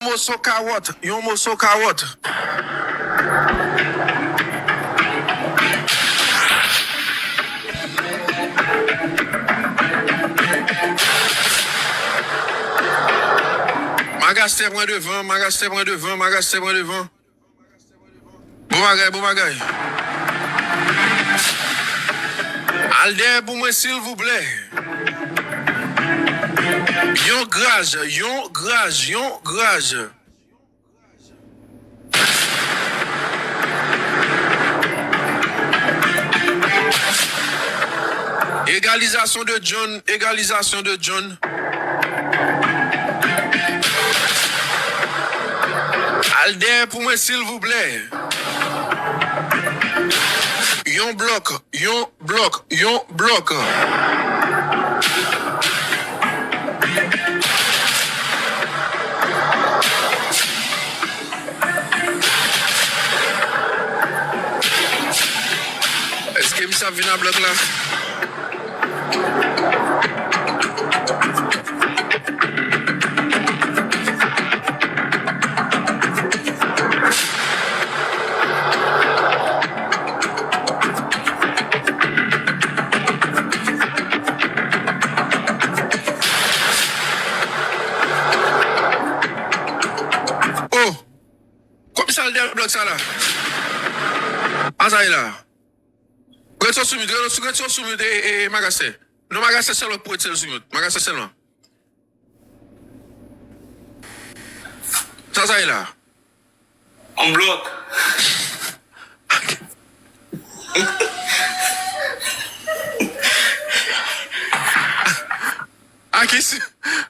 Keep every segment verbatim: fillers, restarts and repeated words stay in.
moso kawòt, yon moso kawòt. Magastè pran devan, Magastè pran devan, Magastè pran devan. Bon bagay, bon bagay. Al dèyè pou mwen, silvouplè. Yon graj, yon graj, yon graj. Égalisation de John, égalisation de John. Al dèyè pou mwen, silvouplè. Yon blòk, yon blòk, yon blòk. Èske misye ap vin a blòk la? Oh! Kòmsi al dèyè blòk sa la? Azayla. Ret sou mute, ret sou, ret sou mute, e, e, Magastè. Non, Magastè sèlman pou ret sèl sou mute. Magastè sèlman. Sa sa ye la? On blòk. A ki si,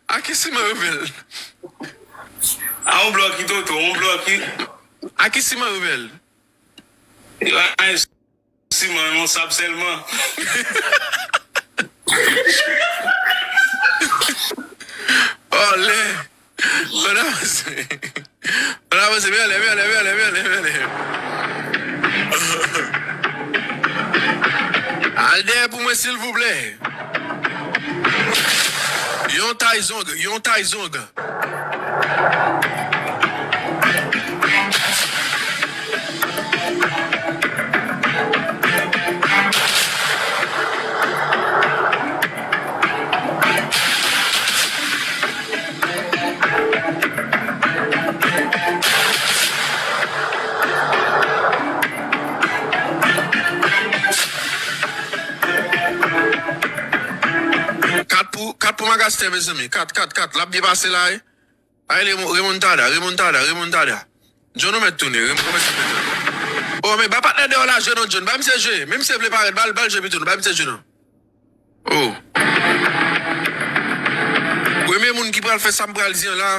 a ki siman yo fè l? A on blòk ki toto, on blòk ki. A ki siman yo fè l? Yo a siman, yon sab sèlman. Olè. Bon avanse. Bon avanse, men anlè, men anlè, men anlè, men anlè, men anlè. Al dèyè pou mwen, silvouplè. Yon tay zong, yon tay zong. Kat pou, kat pou Magastè, mezanmi. Kat, kat, kat. L ap byen pase la, wi. Ay, remo-, remontada, remontada, remontada. John, ou mèt tounen, rem-, ou mèt tounen. Oh, men ba patnè deyò la jwe non, John. Ba misye jwe. Men misye vle parèt, ba l, ba l jwe pito, ba misye jwe non. Oh. Premye moun ki pral fè sa m pral di an la,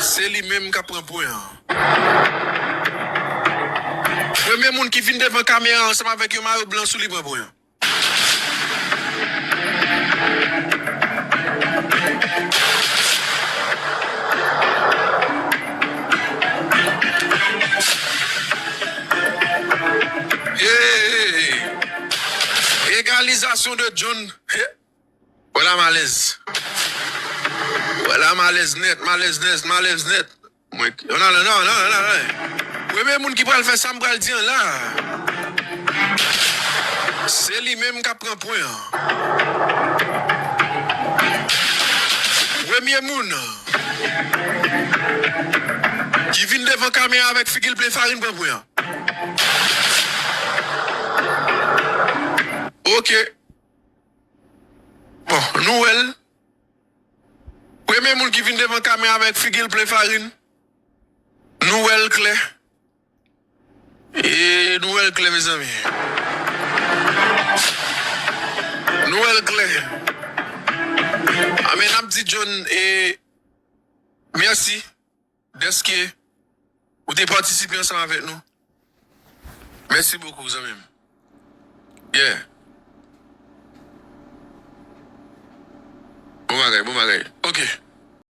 se li menm k ap pran pwen an. Premye moun ki vin devan kamera ansanm avèk yon mayo blan sou li pran pwen an. Hey! Égalisation de John. Hey! Wè la m alèz. Wè la m alèz nèt, m alèz nèt, m alèz nèt. Mwen, non, non, non, non, non, non. Premye moun ki pral fè sa m pral di an la, se li menm k ap pran pwen an. Premye moun ki vin devan kamera avèk figi l plen farin pran pwen an. Ok. Bon, nou wè l. Premye moun ki vin devan kamera avèk figi l plen farin. Nou wè l klè. E nou wè l klè, mezanmi. Nou wè l klè. Anben, n ap di John, e, mèsi dèske ou te patisipe ansanm avèk nou. Mèsi bokou, zanmi m. Yeah. Bon bagay, bon bagay. Ok.